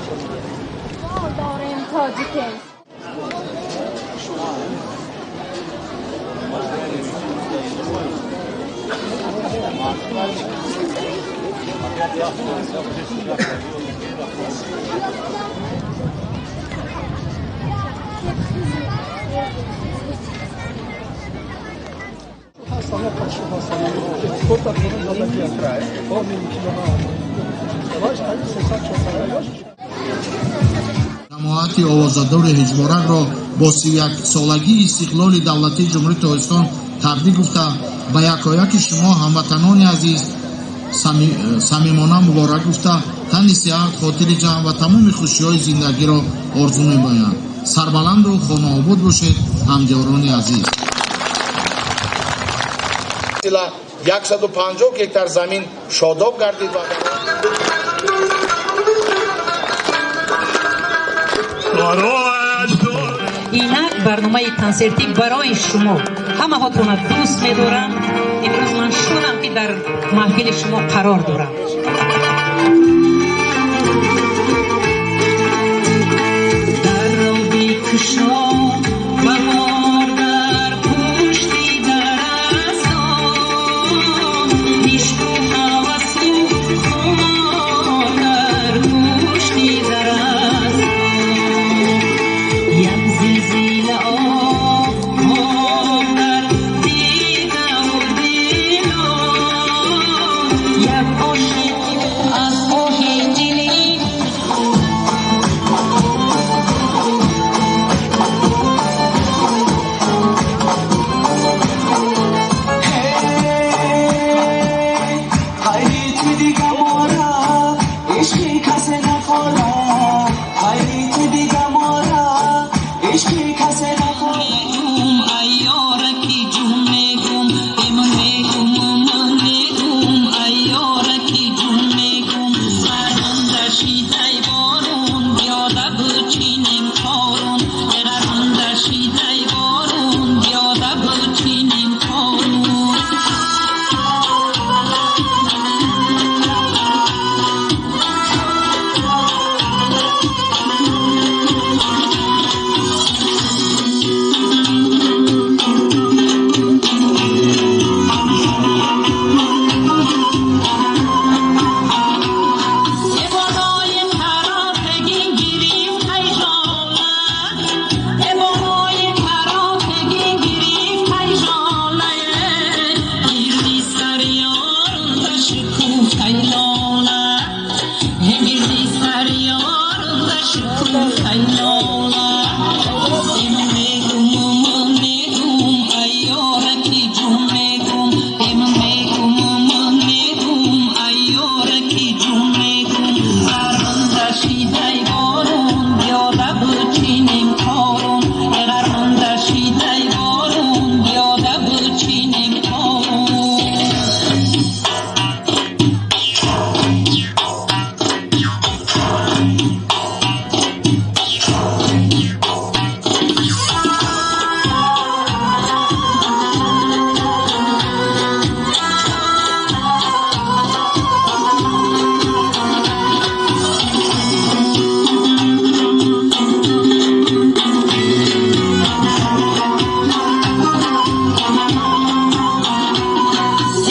Мо дорем тоҷикем. Ҷамоати овозадори Ҳиҷворакро бо 31-солагии истиқлоли давлатии Ҷумҳурии Тоҷикистон табрик гуфта, ба якояки шумо ҳамватанони азиз самимона муборак гуфта, тани сиҳат, хотири ҷамъ ва тамоми хушиҳои зиндагиро орзу мебоянд. Сарбаланду хонаобод бошед, ҳамдиёрони азиз. 150 гектар замин шодоб гардид ва Инак барномаи консертӣ барои шумо. Ҳамаҳотонро дӯст медорам. Имрӯз ман шодам, ки дар маҳфили шумо қарор дорам. Дар роби кушо баҳор дар пушти дарахтон, ишқу ҳавасу хумор дар пушти дарахтон. Як зилзила об дар дидаву дило, як ошиқ аз оҳи дили. Мегум айёра ки ҷум мегум, эм мегум, ман мегум айёра ки ҷум мегум. Ғаронда шидай борун, биёда бучинем корун. Ғаронда шидай борун, биёда бучинем корун. Эбонои каротагин гирифт ҳайжола, эбонои каротагин гирифт ҳайжола, гирди сари ёрунда шукуфтай лола, гирди сари ёрунда шукуфтай лола. Эм мегум, ман мегум айёра ки ҷум мегум, эм мегум, ман мегум айёра ки ҷум мегум. Ғаронда шидай борун, биёда бучинем корун. Ғаронда шидай борун, биёда бучинем корун.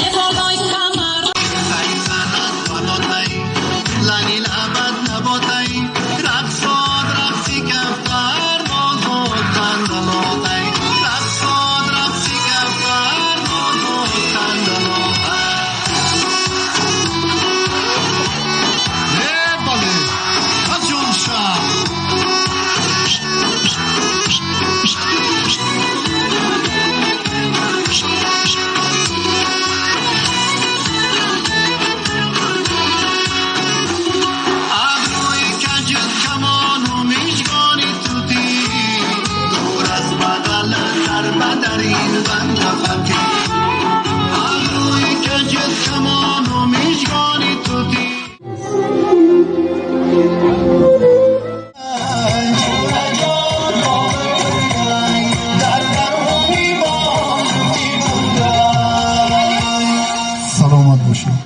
Эбоной камар. Саломат бошед.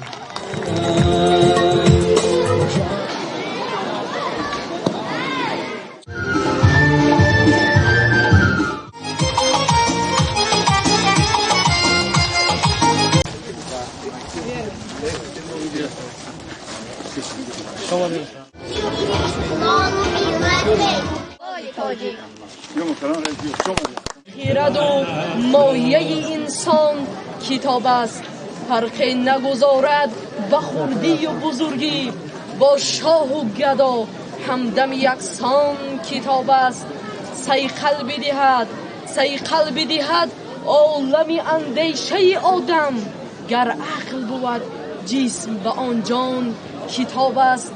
Хираду мояи инсон китоб аст. Фарқе нагузорад ба хурдию бузургӣ, бо шоҳу гадо ҳамдами яксон китоб аст. Сайқал бидиҳад, сайқал бидиҳад олами андешаи одам, гар ақл бувад ҷисм ба он ҷон китоб аст.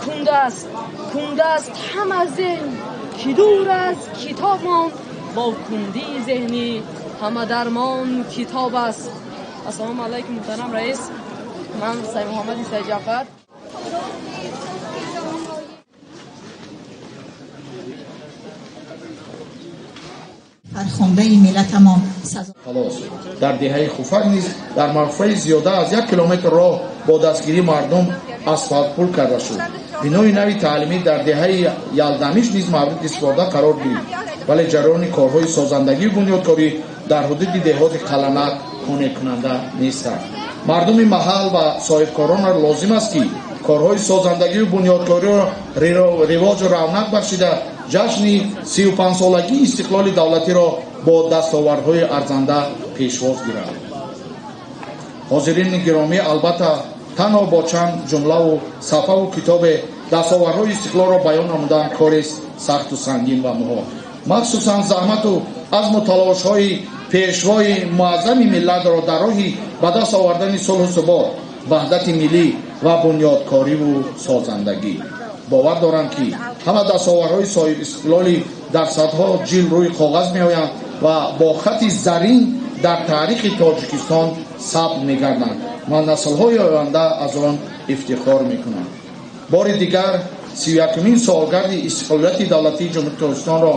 Кунд аст, кунд аст ҳама зеҳн, ки дур аз китоб монд, бо кундии зеҳнӣ ҳама дармон китоб аст. Ассалому алайкум, муҳтарам раис. Ман Саид Муҳаммади Саид Ҷаъфар. Фархундаи миллатамон сазо. Халос. Дар деҳаи Хуфак низ дар марфаи зиёда аз 1 километр роҳ бо дастгирии мардум асфалтпул карда шуд. Бинои нави таълимӣ дар деҳаи Ялдамиш низ мавриди истифода қарор гирифт, вале ҷараёни корҳои созандагию бунёдкорӣ дар ҳудуди деҳоти Қаланак қонеъкунанда нестанд. Мардуми маҳал ва соҳибкоронро лозим аст, ки корҳои созандагию бунёдкориро ривоҷу равнақ бахшида, ҷашни 35-солагии истиқлоли давлатиро бо дастовардҳои арзанда пешвоз гиранд. Ҳозирини гиромӣ, албатта, танҳо бо чанд ҷумлаву сафҳаву китобе дастовардҳои истиқлолро баён намудан корест сахту сангин ва муҳол. Махсусан заҳмату азму талошҳои пешвои муаззами миллатро дар роҳи ба даст овардани сулҳу субот, ваҳдати миллӣ ва бунёдкориву созандагӣ. Бовар дорам, ки ҳама дастовардҳои соҳибистиқлолӣ дар садҳо ҷилд рӯи коғаз меоянд ва бо хати зарин дар таърихи Тоҷикистон сабт мегарданд ва наслҳои оянда аз он ифтихор мекунанд. Бори дигар 31-умин солгарди истиқлолияти давлатии Ҷумҳурии Тоҷикистонро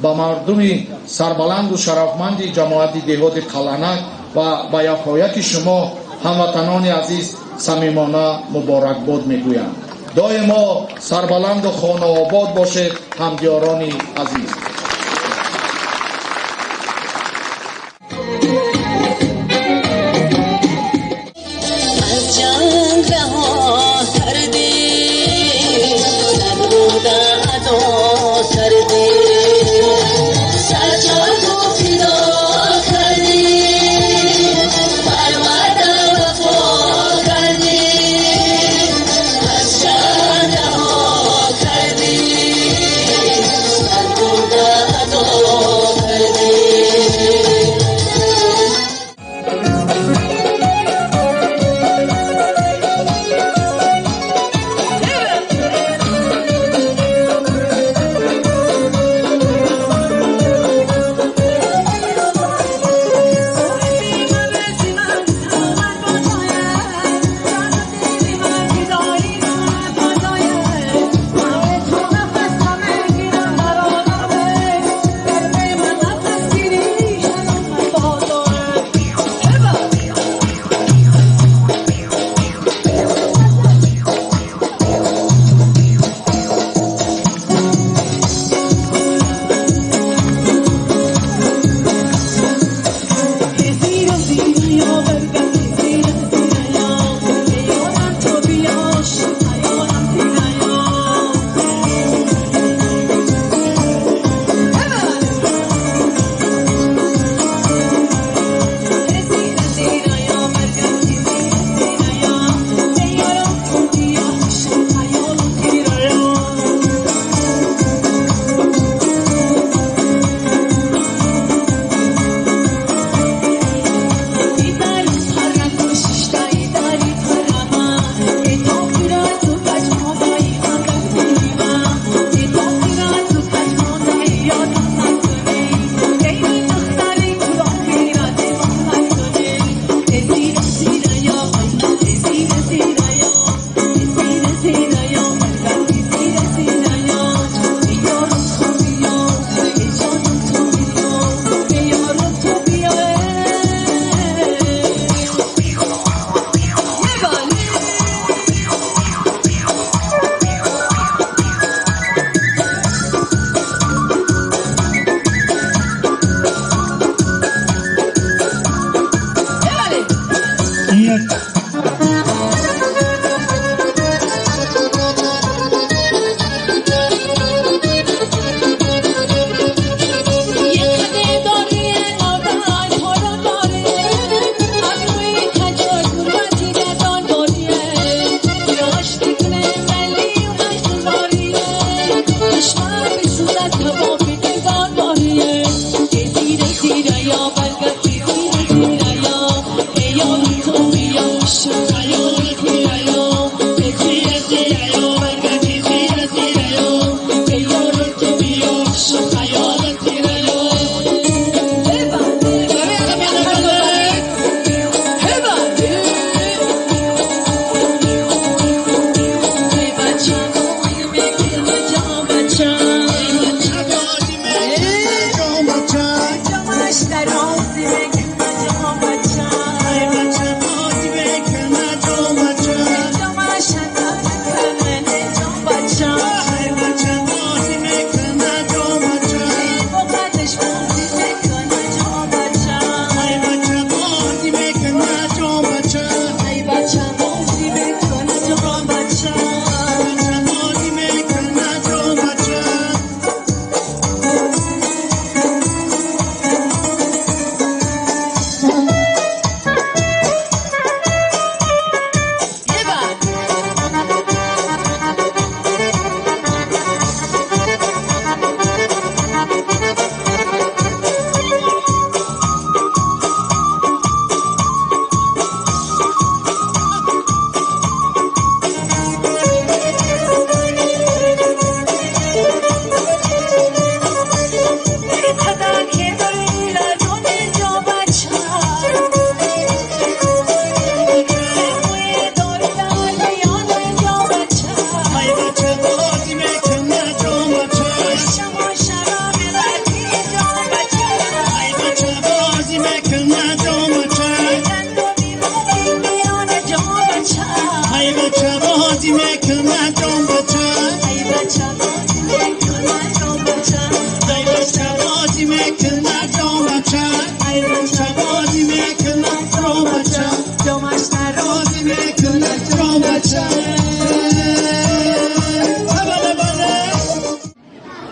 ба мардуми сарбаланду шарафманди ҷамоати деҳоти Қаланак ва ба якояки шумо, ҳамватанони азиз, самимона муборакбод мегӯям. Доимо сарбаланду хонаобод бошед, ҳамдиёрони азиз. Аз ҷанг раҳо кардӣ, сарбурда адо кардӣ, саҷоду фидо кардӣ, бар ватан вафо кардӣ, аз ҷанг раҳо кардӣ, сарбурда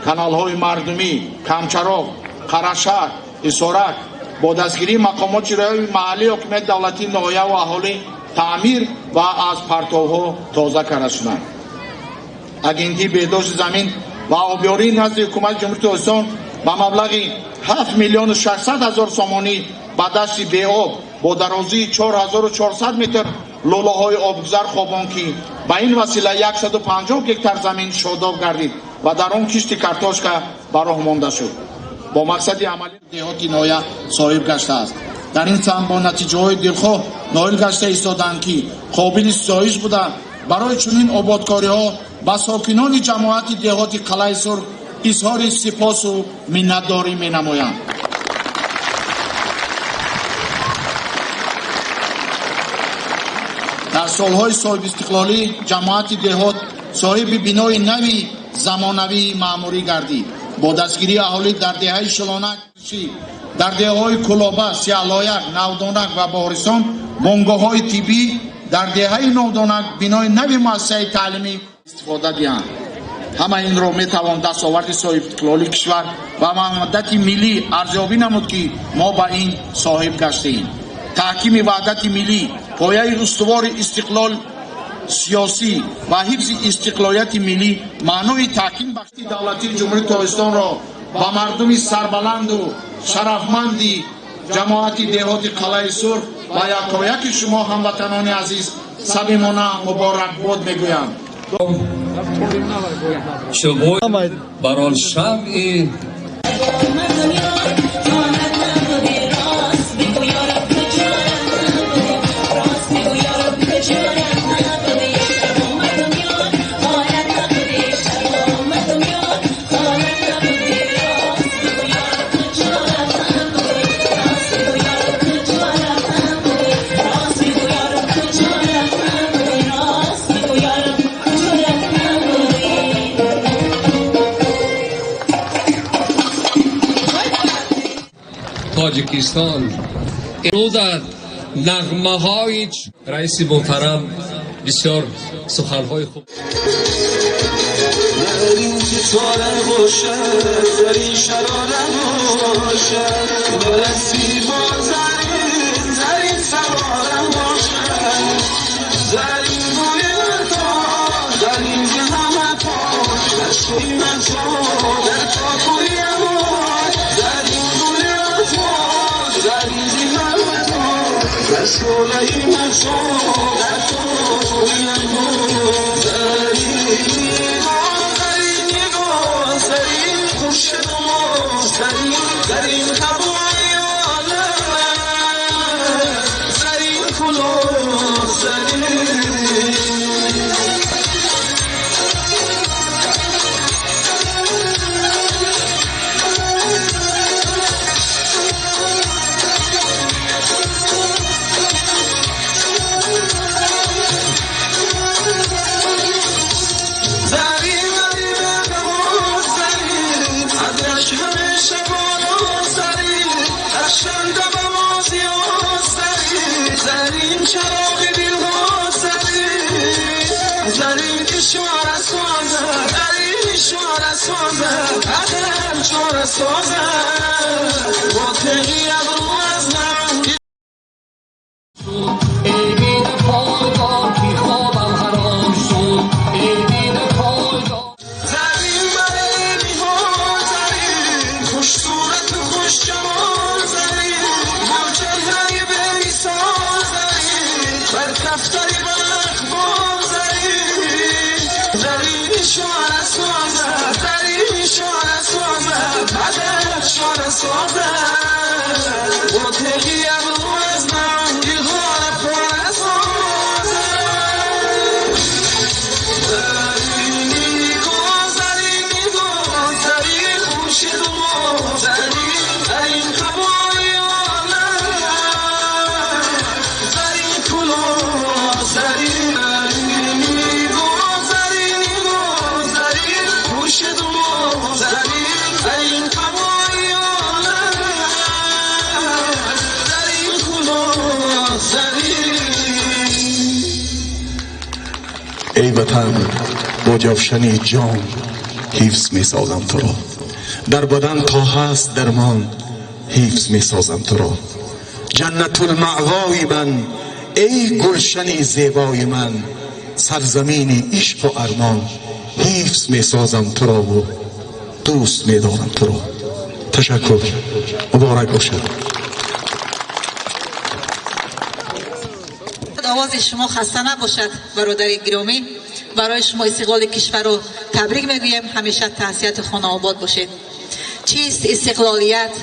Каналҳои мардумӣ Камчароғ, Қарашаҳр, Ҳисорак бо дастгирии мақомоти иҷроияи маҳаллии ҳокимияти давлатии ноҳия ва аҳолӣ таъмир ва аз партовҳо тоза карда шуданд. Агентии беҳдошти замин ва обёрии назди ҳукумати Ҷумҳурии Тоҷикистон ба маблағи 7 миллиону 600 ҳазор сомонӣ ба дашти беоб бо дарозии 4400 метр лӯлаҳои обгузар хобонд, ки ба ин васила 150 гектар замин шодоб гардид ва дар он кишти картошка ба роҳ монда шуд. Бо мақсади амалӣ деҳоти ноҳия соҳиб гаштааст. Дар ин самт бо натиҷаҳои дилхоҳ ноил гашта истоданд, ки қобили ситоиш буда, барои чунин ободкориҳо ба сокинони ҷамоати деҳоти Қалъаи Сурх изҳори сипосу миннатдорӣ менамоянд. Дар солҳои соҳибистиқлолӣ ҷамоати деҳот соҳиби бинои нави замонавии маъмурӣ гардид. Бо дастгирии аҳолӣ дар деҳаи Шилонак, дар деҳаҳои Кулоба, Сиалояк, Навдонак ва Баҳористон бунгоҳҳои тиббӣ, дар деҳаи Навдонак бинои нави муассисаи таълимӣ истифода диҳанд. Ҳама инро метавон дастоварди соҳибистиқлолии кишвар ва ваҳдати миллӣ арзёбӣ намуд, ки мо ба ин соҳиб гаштеем. Таҳкими ваҳдати миллӣ, пояи устувори истиқлол сиёсӣ ва ҳифзи истиқлолияти миллӣ маънои таҳким бахшии давлатии Ҷумҳурии Тоҷикистонро ба мардуми сарбаланду шарафманди ҷамоати деҳоти Қалъаи Сурх ва якояки шумо, ҳамватанони азиз, самимона муборакбод мегӯям. Бар он шамъи Тоҷикистон имрӯзат нағмаҳои раиси муҳтарам бисёр суханҳои хуб. Эй ватан, бодиёфшани ҷон, Ҳифз месозам туро, дар бадан то ҳаст дармон, ҳифз месозам туро. Ҷаннатулмаъвои ман, эй гулшани зебои ман, сарзамини ишқу армон, ҳифз месозам турову дӯст медорам туро. Ташаккур, муборак бошад. Овози шумо хаста набошад, бародари гиромӣ. Барои шумо истиқлоли кишварро табрик мегӯем. Ҳамеша тансиҳату хонаобод бошед. Чист истиқлолият?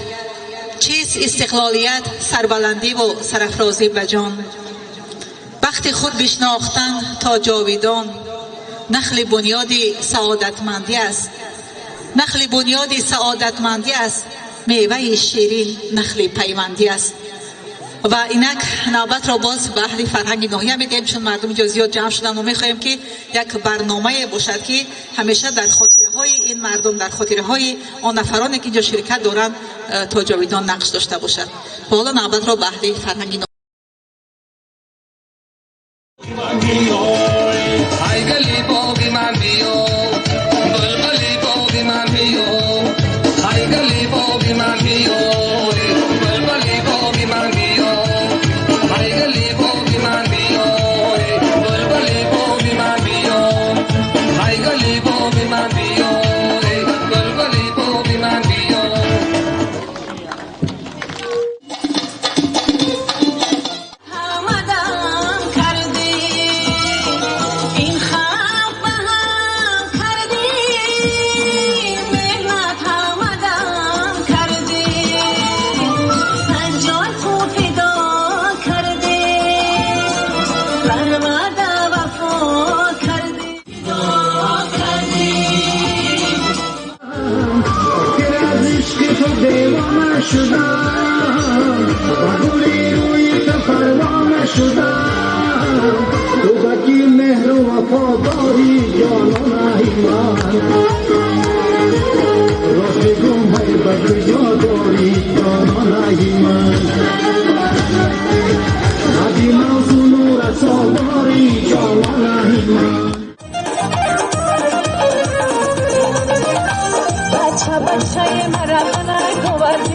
Чист истиқлолият? Сарбаландиву сарафрозӣ ба ҷон, бахти худ бишнохтан то ҷовидон, нахли бунёди саодатмандӣ аст, нахли бунёди саодатмандӣ аст, меваи ширин нахли пайвандӣ аст. Ва инак навбатро боз ба аҳли фарҳанги ноҳия медиҳем, чун мардум инҷо зиёд ҷамъ шуданд. Мо мехоҳем, ки як барномае бошад, ки ҳамеша дар хотираҳои ин мардум, дар хотираҳои он нафароне, ки инҷо ширкат доранд, то ҷовидон нақш дошта бошад. Ва ҳоло навбатро ба аҳли фарҳанги Ҳайгали боғи ман биё, булбули боғи ман биё, ҳайгали боғи ман биё, булбули боғи ман биё, ҳайгали боғи ман биё, булбули боғи ман биё, ҳайгали боғи ман биё, булбули боғи ман биё. Ҳамадам кардӣ, ин халқ ба ҳам кардӣ, меҳнат ҳамадам кардӣ, аз ҷон ту фидо кардӣ, бар ваъда вафо кардӣ, фидо кардӣ. Аз ишқи ту девона шудам, ба гули рӯи ту парвона шудам. Ту ба ки меҳру вафо дорӣ, ҷононаи ман? Рост бигӯ, ҳай, ба куҷо дорӣ, ҷононаи ман? Қади мавзуну расо дорӣ, ҷононаи ман. Бача, бачаи мара ханак овардӣ.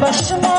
Başıma